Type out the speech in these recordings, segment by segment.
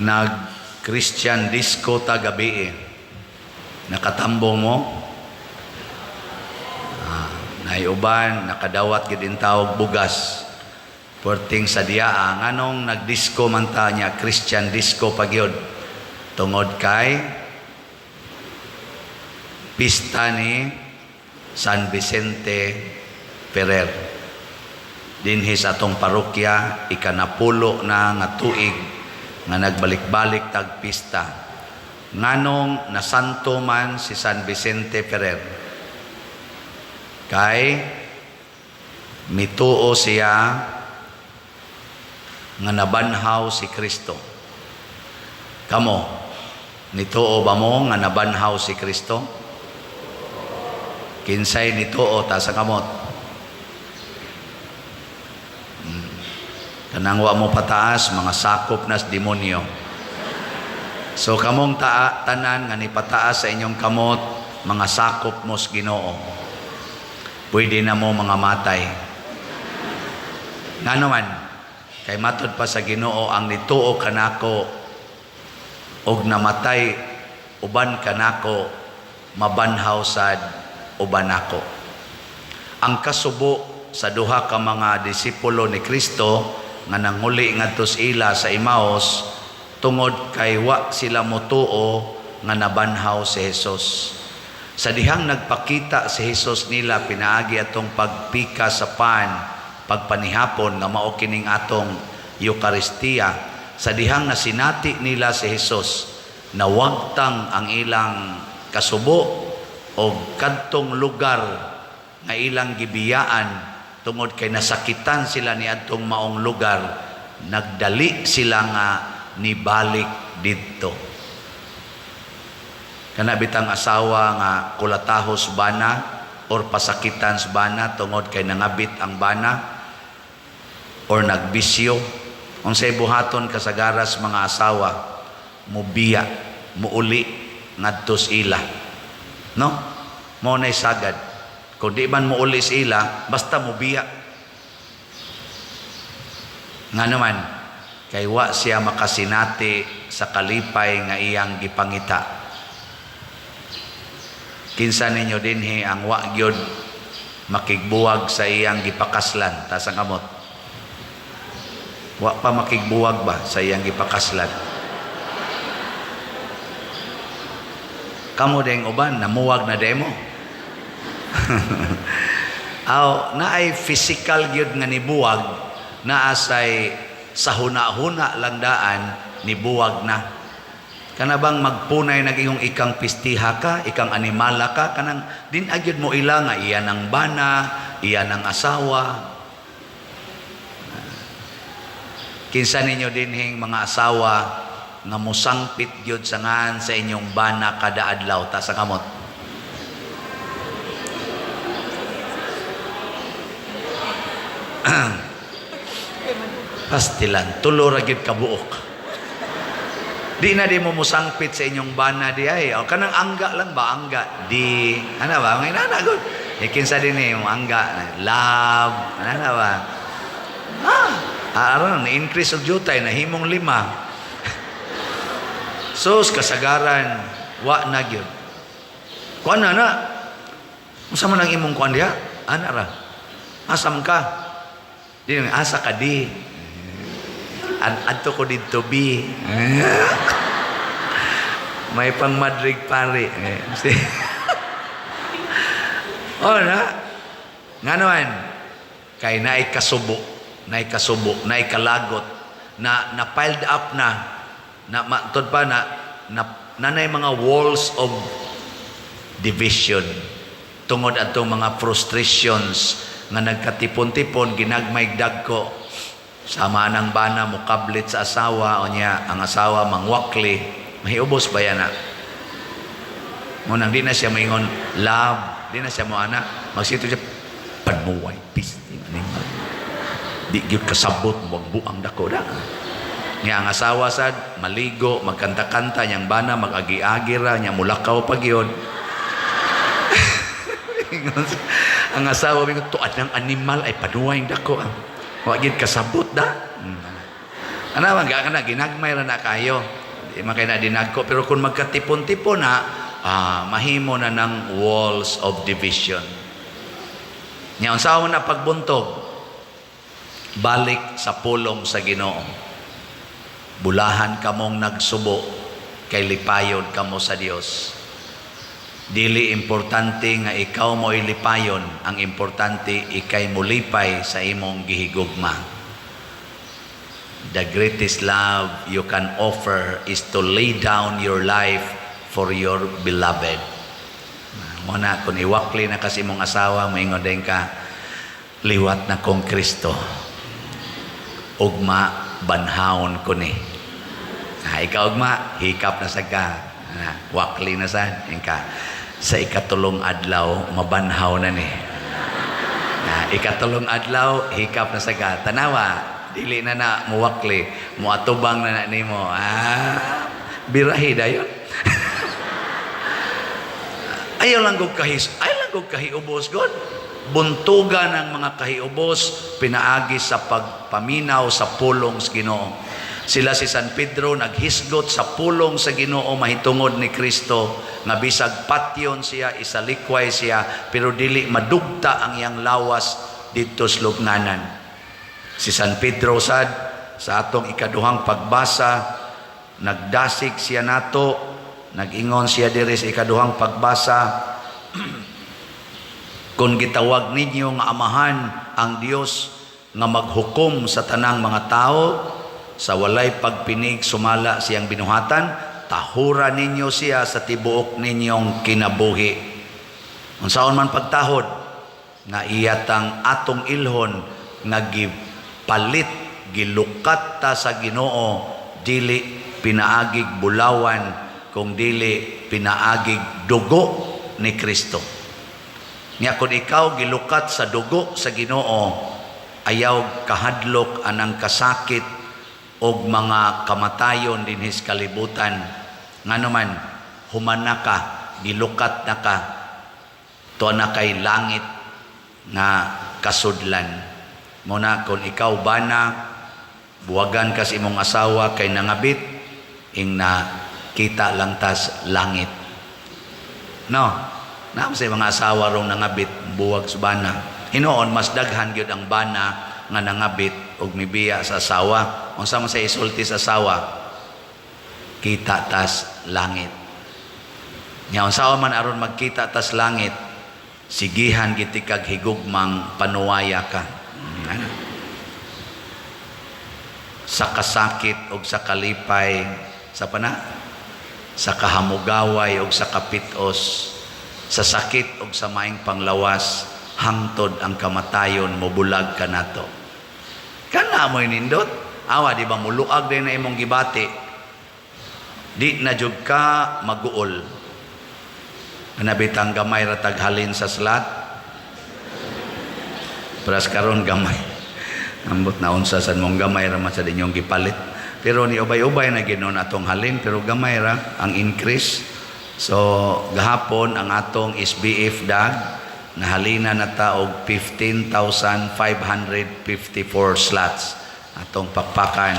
Nag Christian disco ta gabi eh. Nakatambong mo? Ah, naiuban, nakadawat gid tawag bugas. Perting sa diaa, nganong nagdisco man ta niya, Christian disco pagyod? Tungod kay pista ni San Vicente Ferrer. Dinhi sa atong parokya, ikanapulo na nga tuig nga nagbalik-balik tag pista. Nganong nasanto man si San Vicente Ferrer? Kay mituo siya nga nabanhaw si Kristo. Kamo, nituo ba mo nga nabanhaw si Kristo? Kinsay nituo, taas ang kamot. Kanang wa mo pataas, mga sakop nas demonyo. So kamong tanan nga nipataas sa inyong kamot, mga sakop mo sa Ginoo. Pwede na mo mga matay. Ngano man, kay matod pa sa Ginoo, ang nituo kanako og namatay uban kanako, mabanhaw sad uban nako. Ang kasubo sa duha ka mga disipulo ni Kristo nga nanguli ngadto sa ila sa Emmaus, tungod kay wa sila motuo nga nabanhaw si Jesus. Sa dihang nagpakita si Jesus nila pinaagi atong pagpika sa pan, pagpanihapon nga mao kining atong Eukaristiya, sa dihang nasinati nila si Jesus, nawagtang ang ilang kasubo o kadtong lugar nga ilang gibiyaan tungod kay nasakitan sila ni adtong maong lugar, nagdali sila nga nibalik didto. Kana bitang asawa nga kulatahos bana or pasakitan sa bana tungod kay nangabit ang bana or nagbisyo, unsay buhaton kasagaras mga asawa? Mubiya, muuli ngadto sa ila, no? Mao nay sagad. Kung di man muuli sa ila, basta mubiya. Nga naman, kay wa siya makasinati sa kalipay nga iyang gipangita. Kinsa ninyo dinhi ang wa gyud makigbuwag sa iyang gipakaslan? Taas ang kamot. Wa pa makigbuwag ba sa iyang gipakaslan? Kamo ding uban namuwag na demo. Aw, naay physical gyud nga nibuwag, naa say sa huna-huna lang daan nibuwag na. Kana bang magpunay nag-ingong ikang pistiha ka, ikang animala ka, kanang din agyud mo ila nga iya ng bana, iya ng asawa. Kinsa ninyo dinhing mga asawa nga musangpit gyud sa ngan sa inyong bana kada adlaw? Taas ang kamot. Pastilan, tulo ra gyud kabuok. Di na di mo musangpit sa inyong bana di ay. O kanang angga lang ba, angga di ana ba ngay nana gud. E kinsa din eh, mo angga love ana ba? Ah, aron na increase og jutay nahimong 5. Sus, kasagaran wa na gyud. Kuan na na. Unsa man ang imong kuan diha? Ana ra. Asam ka? Di na asa ka di. Adto ko didto bi. May pang Madrid pare. Oh na. Nga naman, kay naay kasubo, naay kasubo, naay kalagot, na na piled up na, na matod pa na, na nanay mga walls of division tungod atong mga frustrations nga nagkatipon-tipon ginagmay dagko. Sama ng bana mukablit sa asawa o niya ang asawa mangwakli, mahiubos ba yan na? Munang di na siya maingon love, di na siya mo ana, magsito siya panuway pisti animal. Di gyud kasabot magbuang dako da. Nya ang asawa sad maligo, magkanta-kanta, niyang bana mag-agi-agi ra, nya mulakaw pa gyud. Ang asawa mingon tuad ng animal ay panuway dako. Wa gyud kasabot da. Ano man ga kana, ginagmay ra na kayo. Di man kay na dinagko, pero kung magkatipon-tipon na, mahimo na ng walls of division. Nya unsa man na pagbuntog? Balik sa pulong sa Ginoo. Bulahan kamong nagsubo kay lipayon kamo sa Dios. Dili importante nga ikaw mo lipayon, ang importante ikay molipay sa imong gihigugma. The greatest love you can offer is to lay down your life for your beloved. Mao na kung iwakli na kasi imong asawa, moingon din ka, "Liwat na kong Kristo. Ugma banhawon ko ni." Ah, ikaw ugma, hikap na sa ka. Ah, wakli na sa ka. "Sa ikatulong adlaw, mabanhaw na ni." Ah, ikatulong adlaw, hikap na sa ka. Tanawa, dili na na muwakli, muatubang na na nimo. Ah, birahi dayon. Ayaw lang gud kahiubos god. Buntugan ang mga kahiubos pinaagi sa pagpaminaw sa pulong sa Ginoo. Sila si San Pedro naghisgot sa pulong sa Ginoo mahitungod ni Kristo nga bisag patyon siya, isalikway siya, pero dili madugta ang iyang lawas didto sa lubnganan. Si San Pedro sad sa atong ikaduhang pagbasa, nagdasig siya nato, nag-ingon siya diri sa ikaduhang pagbasa, "Kung gitawag ninyo nga amahan ang Dios nga maghukom sa tanang mga tao sa walay pagpinig sumala siyang binuhatan, tahura ninyo siya sa tibuok ninyong kinabuhi." Unsaon man pagtahod? Nga iyatang atong ilhon nga gipalit, gilukat ta sa Ginoo, dili pinaagig bulawan kung dili pinaagig dugo ni Kristo. Nga kung ikaw gilukat sa dugo sa Ginoo, ayaw kahadlok anang kasakit og mga kamatayon dinhi sa kalibutan. Ngano man, humana ka, gilukat na ka, tuwa na kay langit nga kasudlan. Mao na kung ikaw bana, buwagan ka sa imong asawa kay nangabit, ing na kita lang tas langit. No, naa sa mga asawa rong nangabit, buwag sa bana. Hinuon mas daghan gyud ang bana nga nangabit og mibiya sa asawa. Unsa man sa isulti sa asawa? "Kita tas langit." Nya unsa man aron magkita tas langit? Sigihan giti kag higugmang panuwaya ka. Ano? Sa kasakit og sa kalipay, sa pana, sa kahamugaway og sa kapitos, sa sakit og sa maing panglawas, hangtod ang kamatayon mobulag kanato. Kana mo'y nindot. Awa, di ba muluag din na imong gibati? Di na jud ka maguol. Kanabitang gamay ra taghalin sa slot. Pras karon gamay. Ambot na unsa san mong gamay ra man sa inyong gipalit. Pero ni ubay-ubay na ginon atong halin, pero gamay ra ang increase. So gahapon ang atong SBF dag nahalina na ta og 15,554 slots atong pakpakan.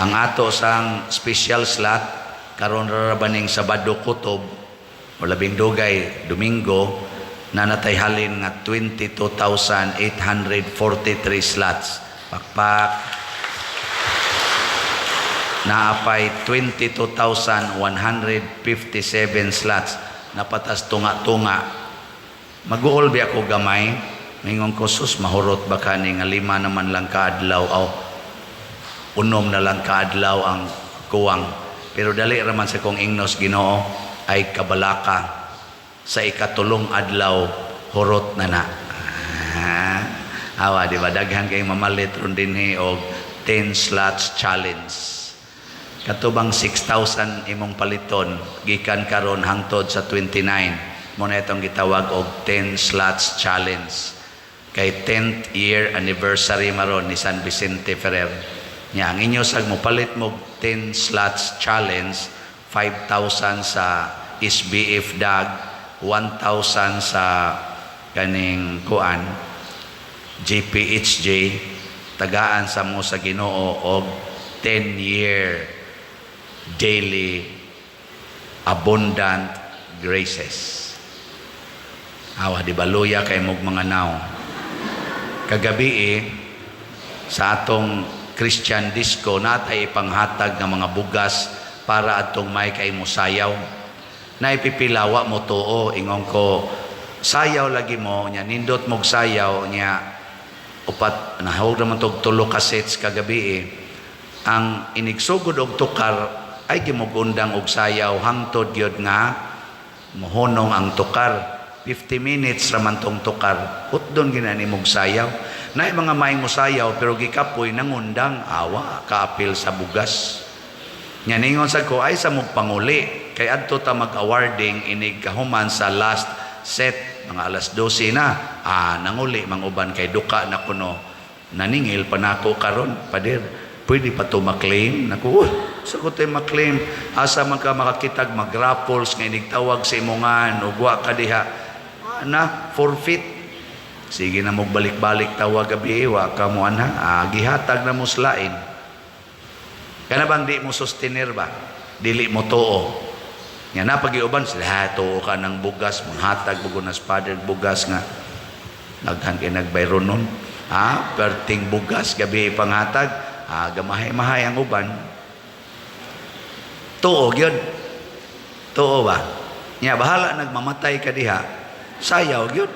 Ang ato sang special slot karon ra baning Sabado kutob o labing dugay Domingo na natay halin nga 22,843 slots. Pakpak. Naapay 22,157 slots. Napatas tunga-tunga. Maguol biya ko gamay. Mingon ko, "Sus, mahurot ba kani nga 5 naman lang kaadlaw aw 6 na lang kaadlaw ang kuwang?" Pero dali raman sa kong ingnos, "Ginoo, ay kabalaka, sa ikatulong adlaw hurot na na." Ah, awa, di ba daghan kay mamalit ron dinhi og 10 slots challenge? Katubang 6,000 imong paliton gikan karon hangtod sa 29, mo na itong gitawag og 10 slots challenge kay 10th year anniversary maron ni San Vicente Ferrer. Nya ang inyo sag mo palit mo 10 slots challenge, 5,000 sa SBF dag, 1,000 sa kaning kuan GPHJ. Tagaan sa mo sa Ginoo og 10 year daily abundant graces. Awa, di ba luya kay mog mga naw. Kagabi eh, sa atong Christian disco natay ipanghatag nga mga bugas para atong may kay mo sayaw. Naipipilawa mo tuo, ingon ko, sayaw lagi mo nya, nindot mog sayaw nya. Upat nahog naman tog tulo ka sets kagabi eh. Ang inigsugod og tukar ay gimugundang og sayaw hangtod gyud nga mohunong ang tukar. 50 minutes raman tong tukar, hutdon ginani mog sayaw. Naay mga maing mosayaw pero gikapoy, nangundang, awa kaapil sa bugas. Nya ningon sa ko ay sa mog panguli kay adto ta mag-awarding inig kahuman sa last set, mga alas 12 na. Ah, nanguli mang uban kay duka na kuno. Naningil pa nako karon, "Pader, pwede pa to maklaim?" Naku, sa ko tayo maklaim? Asa man ka makakitag mag-raffles nga inig tawag sa imongan ug wa ka diha? Ah, na forfeit. Sige na mo balik-balik tawag gabi, wa ka mo anha. Ah, gihatag na mo slain. Kana bang di mo sustenir ba? Dili mo tuo. Nga na pagiuban sila, ha, tuo ka ng bugas, manghatag bugo na father bugas nga naghan kay nagbayro nun. Ha, perting bugas gabi ipanghatag, ha, gamahay-mahay ang uban. Tuo gyud. Tuo ba? Nya bahala nagmamatay ka diha. Sayaw gyud.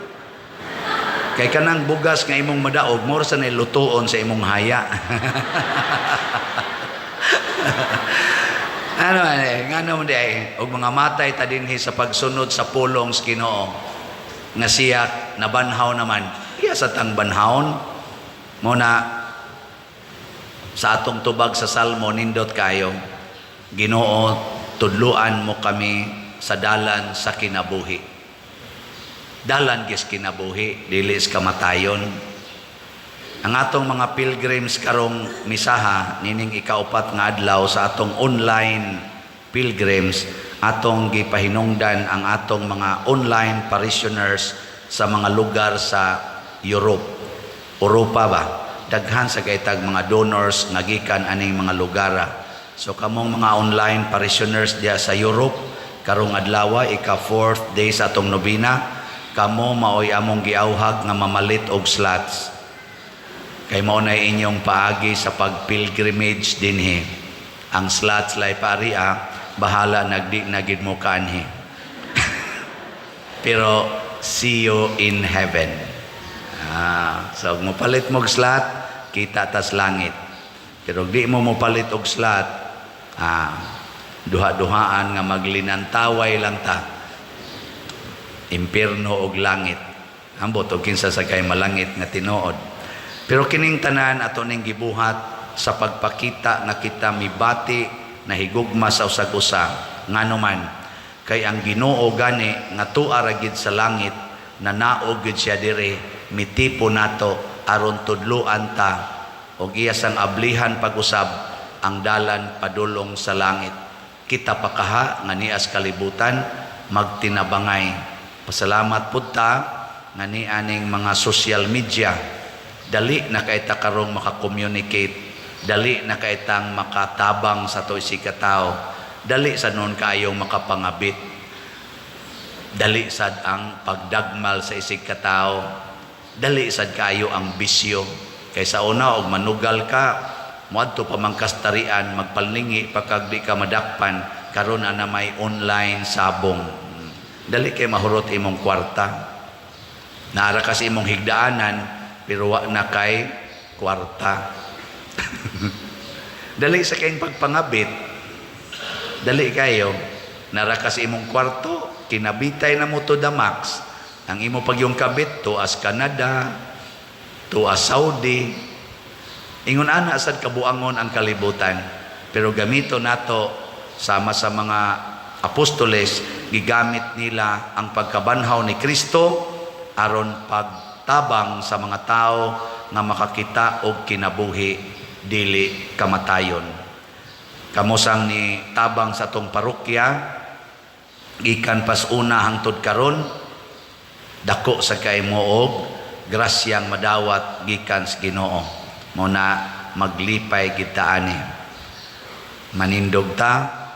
Kay kanang bugas nga imong madaog, more sa lutuon sa imong haya. Ano eh, ngano man di ay, og mga matay ta dinhi sa pagsunod sa pulong sa Ginoo nga siya nabanhaw naman, iya sa tang banhawon mo na sa atong tubag sa Salmo, nindot kayo. Ginoo, tudluan mo kami sa dalan sa kinabuhi. Dalan gis kinabuhi, dili is kamatayon. Ang atong mga pilgrims karong misaha nining ikaupat nga adlaw sa atong online pilgrims, atong gipahinungdan ang atong mga online parishioners sa mga lugar sa Europe. Europa ba? Daghan sa kaytag mga donors nga gikan aning mga lugar. So kamong mga online parishioners diya sa Europe, karong adlaw, ika fourth day sa atong nobena, kamo maoy among giawhag nga mamalit og slots. Kay mao na inyong paagi sa pag-pilgrimage dinhi. Ang slots lay pari ah, bahala nagdi na gid mo kanhi. Pero see you in heaven. Ah, so mo palit mo og slot, kita tas langit. Pero di mo mopalit og slot, ah, duha-duhaan nga maglinantaway lang ta. Impierno og langit. Ambot og kinsa sa kay malangit nga tinuod. Pero kining tanan ato ning gibuhat sa pagpakita nga kita mibati na higugma sa usag-usa. Ngano man kay ang Ginoo gani nga tua ra gid sa langit, nanaog gid siya diri, mitipo nato aron tudluan ta og iya sang ablihan pag-usab ang dalan padulong sa langit. Kita pa kaha nga nias kalibutan magtinabangay. Pasalamat pud ta nga ni aning mga social media, dali na kay ta karong maka-communicate, dali na kay tang makatabang sa to isig katao, dali sa noon kaayong makapangabit, dali sad ang pagdagmal sa isig katao, dali sad kaayo ang bisyo. Kay sa una, og manugal ka, moadto pa man kas tarian, magpalningi pa kag di ka madakpan. Karon ana may online sabong, dali kay mahurot imong kwarta. Naara ka sa imong higdaanan pero wa na kay kwarta. Dali sa kayong pagpangabit, dali kayo. Nara ka sa imong kwarto, kinabitay na mo to the max. Ang imo pag yung kabit to as Canada, to as Saudi. Ingon ana sad kabuangon ang kalibutan. Pero gamito nato sama sa mga apostoles, gigamit nila ang pagkabanhaw ni Kristo aron pagtabang sa mga tao nga makakita og kinabuhi dili kamatayon. Kamosang ni tabang sa atong parokya gikan pas una hangtod karon, dako sa kay mo og grasyang madawat gikan sa Ginoo. Mao na maglipay kita ani. Manindog ta.